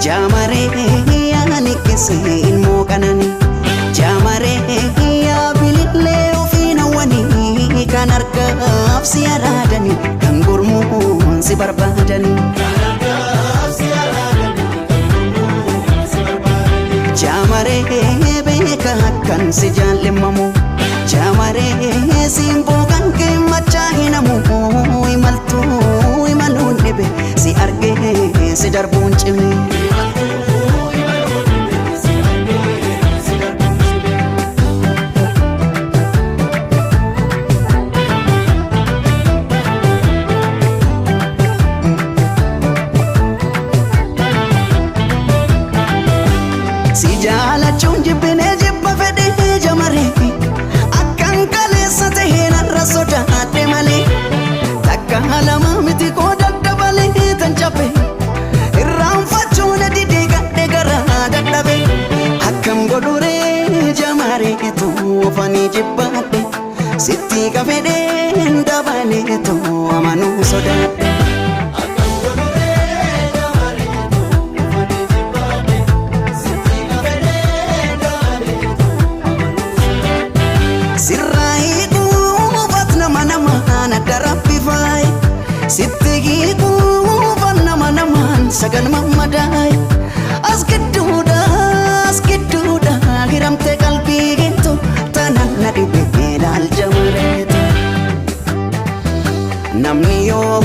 Jaamaree yaani qisee ilmoo qananii Jaamaree yaa bilillee ofiin hawwanii kan harkaaf si araadanii kan gurmuun si barbaadanii. Jaamaree beeka akkan si jaallemmamu Jaamaree simboo kan kee machaa hinamu imaltuu imaluun dhibe si argee si darbuun cime. Si jaalachuun jibbinee jibba fedhee jamaree akkan kaleessa tahee narra sodaadhe malee takka lama miti koo daddabalee tan cabe irraanfachuun didee gadhe garaa dadhabe akkam godhuree jamaree tuufanii jibbaadhe sitti qafedhee dabalee tuu amanuu sodaadhe. Sirraa hiikuufat nama namaan adda rabbi faaye sitti hiikuufat nama namaan sagal mammadaaye as gidduudha as gidduudha hiramte qalbii geettu tanan na dhibe ilaal jamareetu. Namni yoo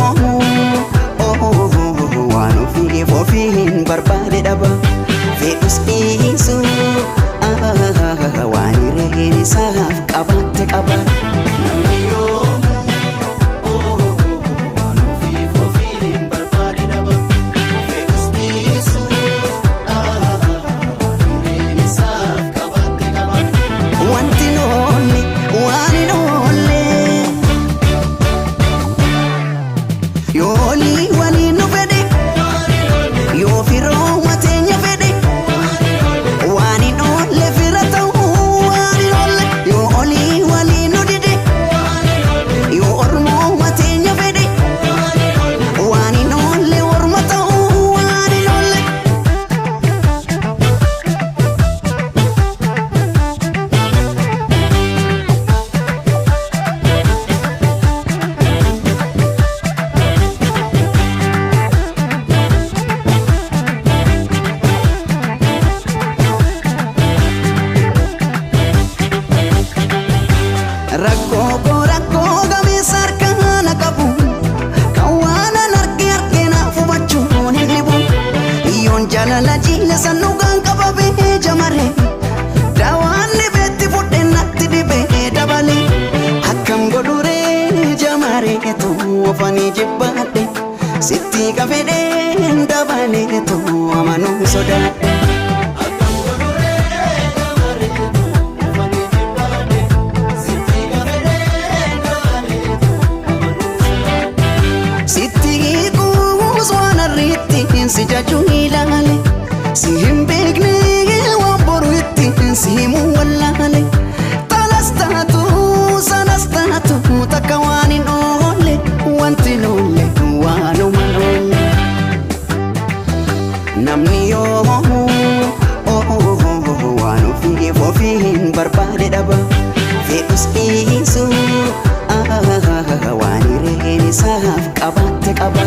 waan ofiif ofiin barbaade dhaba fedhus dhiisu waan hireen isaaf qabaatte qaba. Namni yoo waan ofiif ofiin barbaade dhaba fedhus dhiisu waan hireen isaaf qabaatte qaba. Wanti noolli waan hin oolle yoo olii waliin nu fedhe yoo firooma teenya fedhe waan hin oolle fira ta'uu waan hin oolle yoo olii waliin nu dide yoo ormooma teenya fedhe waan hin oolle orma ta'uu waan hin oolle. Rakkoo koo rakkoo gameessa harkaa na qabu kan waan an arge arge naaf hubachuun hin dhibu yoon jaalala jiile san dhugaan qabamee jamaree daawaan dhibeetti fudhe natti dhibee dabale akkam godhuree jamaree tuufanii jibbaadhe sitti qafedhee dabalee tuu amanuu sodaadhe. Akkam godhuree jamaree tuufanii jibbaadhe sitti qafedhee dabalee amanuu sodaadhe. Sitti hiikuus waan arriitti si jajuu ilaale si hin beekne waan boru itti si himuu wallaale talas taatu sanas taatu takka waan hin oolle wanti noolle waanuma oolle. Namni yoo waan ofiif ofiin barbaade dhaba fedhus dhiisu waan hireen isaaf qabaatte qaba.